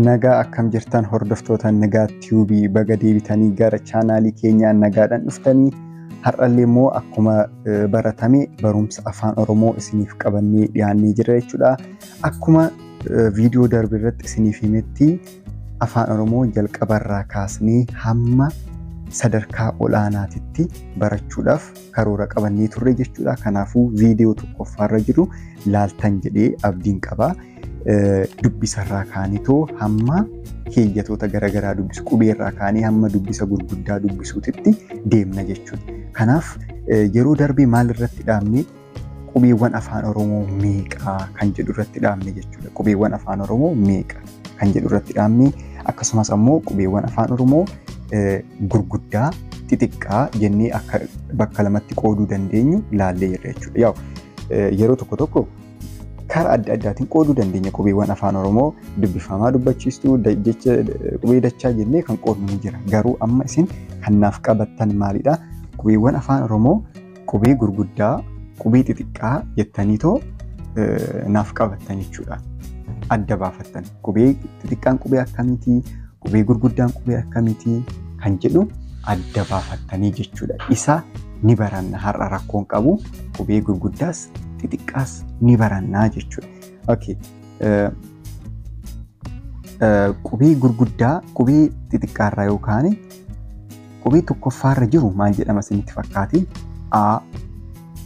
Nagaa akkam jirtan hordoftoota Nagaa Tiyuubii, baga deebitanii gara chaanaalii keenyaa nagaadhaan dhuftanii. Har'allee immoo akkuma baratame barumsa afaan Oromoo isiniif qabannee dhiyaannee jira jechuudha. Akkuma viidiyoo darbe irratti isiniif himetti, afaan Oromoo jalqabarraa kaasnee hamma sadarkaa olaanaatitti barachuudhaaf karoora qabannee turre jechuudha. Kanaafuu viidiyoo tokkoffaarra jiru laaltan jedhee abdiin qaba. Dubbisarraa kaanitoo hamma keeyyatoota garaagaraa dubbisu, qubeerraa kaanee hamma dubbisa gurguddaa dubbisuutitti deemna jechuudha. Kanaaf yeroo darbee maal irratti dhaabne? Qubeewwan afaan Oromoo meeqaa kan jedhu irratti dhaabne jechuudha. Qubeewwan afaan Oromoo meeqa kan jedhu irratti dhaabne, akkasumas ammoo qubeewwan afaan Oromoo gurguddaa, xixiqqaa jennee akka bakka lamatti qooduu dandeenyu laallee jirra jechuudha. Yaa'u yeroo tokko tokko karaa adda addaatiin qooduu dandeenya qubeewwan afaan Oromoo, dubbifamaa, dubbachiistuu, jecha, qubee dachaa jennee kan qoodnu ni jira. Garuu amma isin kan naaf qabattan maalidha? Qubeewwan afaan Oromoo qubee gurguddaa, qubee xixiqqaa jettaniitoo naaf qabattan jechuudha. Adda baafattan. Qubee xixiqqaan qubee akkamiitii? Qubee gurguddaan qubee akkamiitii? Kan jedhu adda baafattanii jechuudha. Isa ni baranna, har'a rakkoon qabu, qubee gurguddaas xixiqqaas ni barannaa jechuudha. Okay. Qubee gurguddaa, qubee xixiqqaarraa yookaan qubee tokkoffaarra jiru maal jedhama isinitti fakkaate? A.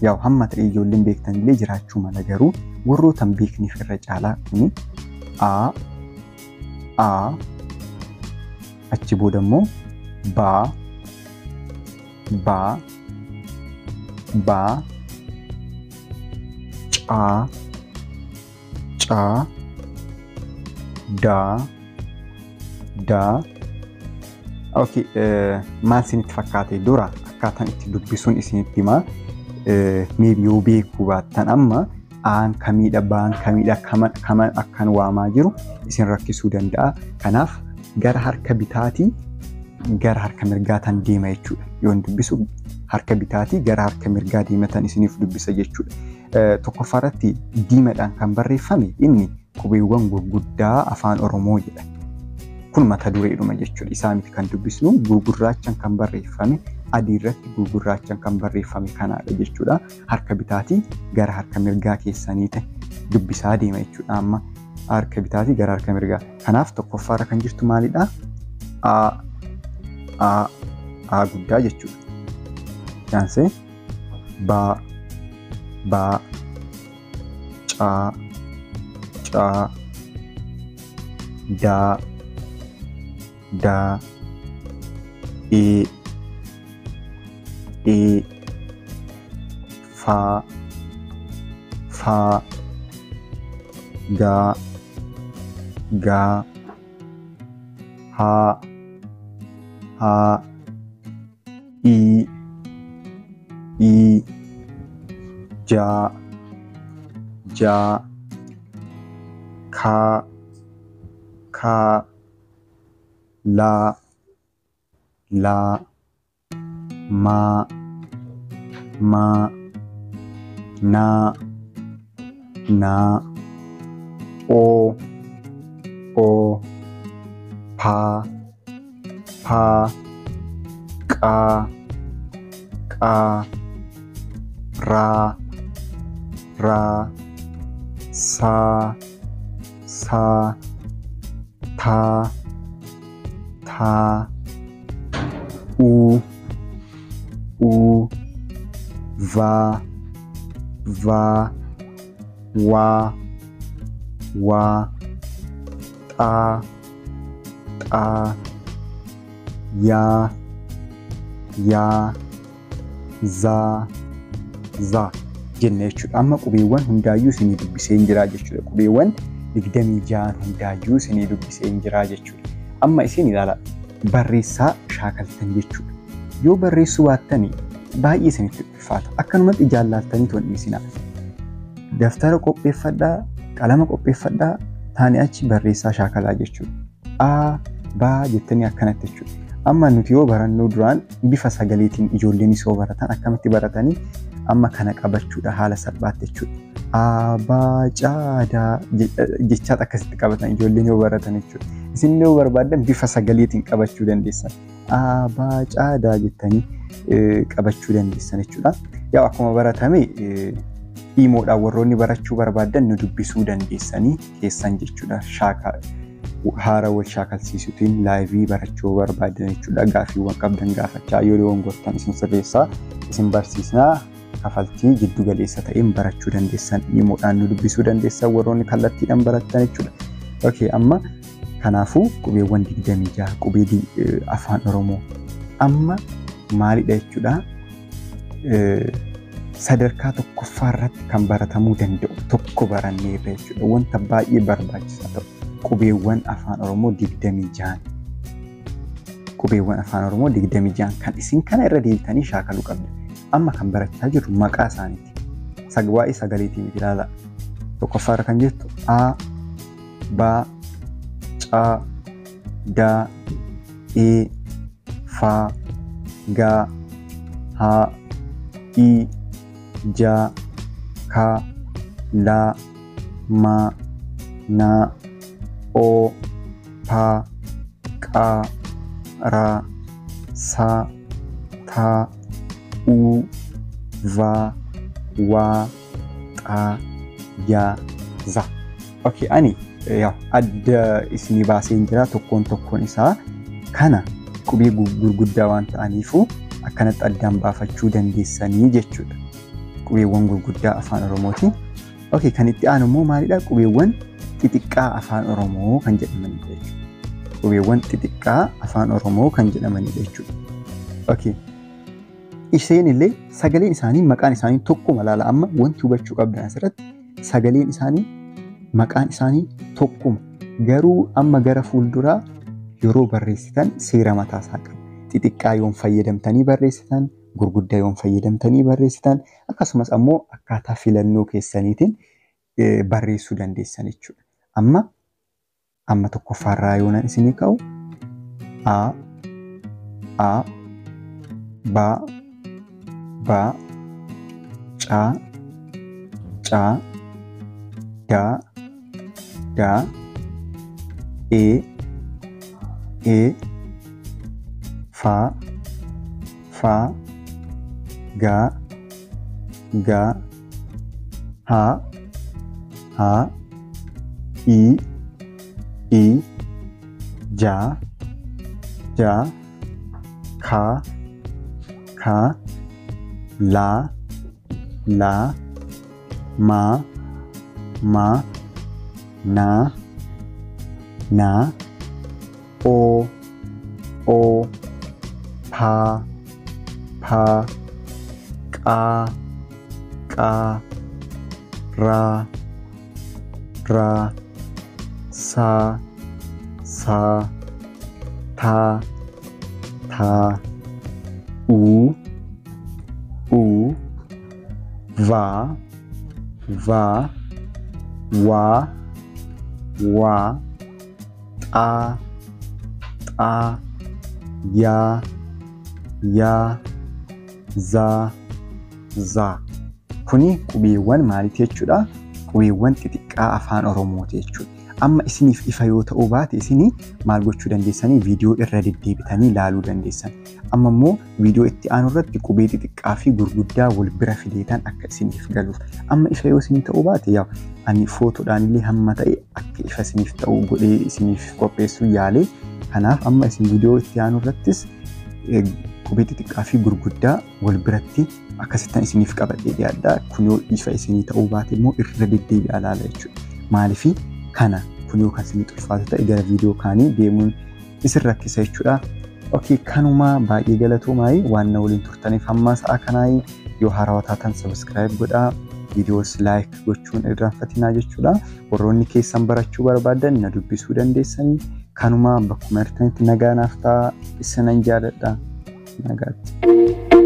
Yaa'u hamma ta'e ijoolleen beektan illee jiraachuu mala, garuu warroota hin beekneef irra caalaa kuni A, A, achi booda immoo B, B, B, C, C, D, D. Okay, maal isinitti fakkaate? Dura akkaataan itti dubbisuun isinitti himaa. Maybe yoo beekuu baattan, amma aan kamiidha, baan kamiidha, kaman akkan waamaa jiru isin rakkisuu danda'a. Kanaaf gara harka bitaatii gara harka mirgaataan deema jechuudha. Yoon dubbisu harka bitaatii gara harka mirgaa deematan isiniif dubbisa jechuudha. Tokkoffaa irratti diimadhaan kan barreeffame inni qubeewwan gurguddaa afaan Oromoo jedha. Kun mata dureedhuma jechuudha. Isaa miti kan dubbisnu, gurgurraachaan kan barreeffame, adii irratti gurgurraachaan kan barreeffame kanaadha jechuudha. Harka bitaatii gara harka mirgaa keessanii ta'e dubbisaa deema jechuudha. Amma harka bitaatii gara harka mirgaa. Kanaaf tokkoffaarra kan jirtu maalidha? A, A, A guddaa jechuudha. Yaansee B, B, C, C, D, D, E, E, F, F, G, G, H, H, I, I, J, J, K, K, L, L, M, M, N, N, O, O, P, P, Q, Q, R, R, S, S, T, T, U, U, V, V, W, W, X, X, Y, Y, Z, Z jenna jechuudha. Amma qubeewwan hundaayyuu isinii dubbisee hin jiraa jechuudha. Qubeewwan 26 hundaayyuu isinii dubbisee hin jiraa jechuudha. Amma isin ilaala, barreessaa shaakaltan jechuudha. Yoo barreessuu baattanii baay'ee isinitti ulfaata. Akkanumatti ijaan laaltanii toon dhiisinaa. Daftara qopheeffadhaa, qalama qopheeffadhaa, taanii achi barreessaa shaakalaa jechuudha. A, B jettanii akkanatti jechuudha. Amma nuti yoo barannoo duraan bifa sagaleetiin ijoolleenis yoo baratan akkamitti baratanii, amma kana qabachuudha haala salphaatti jechuudha. A, B, C, D jechaat akkasitti qabatan ijoolleen yoo baratan jechuudha. Isin yoo barbaaddan bifa sagaleetiin qabachuu dandeessan. A, B, C, D jettanii qabachuu dandeessan jechuudha. Yaa akkuma baratame imoodhaan warroonni barachuu barbaaddan nu dubbisuu dandeessanii keessan jechuudha. Haara wal shaakalsiisuutiin live barachuu barbaadan jechuudha. Gaaffiiwwan qabdan gaafachaa yoo dogongortan isin sirreessaa isin barsiisnaa kafaltii giddu galeessa ta'een barachuu dandeessan imoodhaan nu dubbisuu dandeessan warroonni kallattiidhaan barattan jechuudha. Okay, amma kanaafuu qubeewwan 26 qubee afaan Oromoo amma maalidha jechuudha. Sadarkaa tokkoffaa irratti kan baratamuu danda'u tokko baranneerra jechuudha. Wanta baay'ee barbaachisaa ta'u qubeewwan afaan Oromoo 26. Qubeewwan afaan Oromoo 26 kan isin kana irra deebitanii shaakaluu qabdu. Amma kan barachaa jirru maqaa isaaniiti. Waa'ee sagaleetii miti ilaala. Tokkoffaa irra kan jirtu A, B, C, D, E, F, G, H, I, J, K, L, M, N, O, P, Q, R, S, T, U, V, W, X, Y, Z. Okay, ani adda isinii baaseen jira tokkoon tokkoon isaa kana qubee gurguddaa waan ta'aniifu akkanatti addaan baafachuu dandeessanii jechuudha. Qubeewwan gurguddaa afaan Oromooti. Okay, kan itti aanu immoo maalidha? Qubeewwan xixiqqaa afaan Oromoo kan jedhamanidha jechuudha. Qubeewwan xixiqqaa afaan Oromoo kan jedhamanidha jechuudha. Okay. Isheen illee sagaleen isaanii maqaan isaanii tokkuma laala. Amma wanti hubachuu qabdan asirratti sagaleen isaanii maqaan isaanii tokkuma. Garuu amma gara fuulduraa yeroo barreessitan seera mataa isaa qaba. Xixiqqaa yoon fayyadamtanii barreessitan, gurguddaa yoon fayyadamtanii barreessitan, akkasumas ammoo akkaataa filannoo keessaniitiin barreessuu dandeessan jechuudha. Amma tokkoffaarraa yoonan isinii ka'u A, A, B, B, C, C, D, D, E, E, F, F, G, G, H, H, I, I, J, J, K, K, L, L, M, M, N, N, O, O, P, P, Q, Q, R, R, S, S, T, T, U, U, V, V, W, W, A, A, Y, Y, Z, Z. Kuni qubeewwan maaliiti jechuudha? Qubeewwan xixiqqaa afaan Oromooti jechuudha. Amma isiniif ifa yoo ta'uu baate isinii maal gochuu dandeessanii viidiyoo irra deddeebitanii ilaaluu dandeessan. Amma immoo viidiyoo itti aanu irratti qubee xixiqqaa fi gurguddaa wal bira fideetan akka isiniif galuuf. Amma ifa yoo isinii ta'uu baate yaa ani footoodhaan illee hamma ta'e akka ifa isiniif ta'u godhee isiniif qopheessuu yaalee. Kanaaf amma isin viidiyoo itti aanu irrattis qubee xixiqqaa fi gurguddaa wal biratti akkasittan isiniif qabadhee dhiyaadha. Kun yoo ifa isinii ta'uu baate immoo irra deddeebi'aa ilaala jechuudha. Maaliifi kana kun yoo kan isinii ulfaatu ta'e gara viidiyoo kaanii deemuun isin rakkisa jechuudha. Okay, kanuma baay'ee galatoomaa waan na waliin turtaniif hamma sa'a kanaa yoo haarawaa taatan subscribe godhaa, viidiyoos like gochuun irraanfatinaa jechuudha. Warroonni keessan barachuu barbaadan na dubbisuu dandeessanii. Kanuma bakkuma jirtanitti nagaa naaf ta'a. Isinan jaaladha. Nagaatti.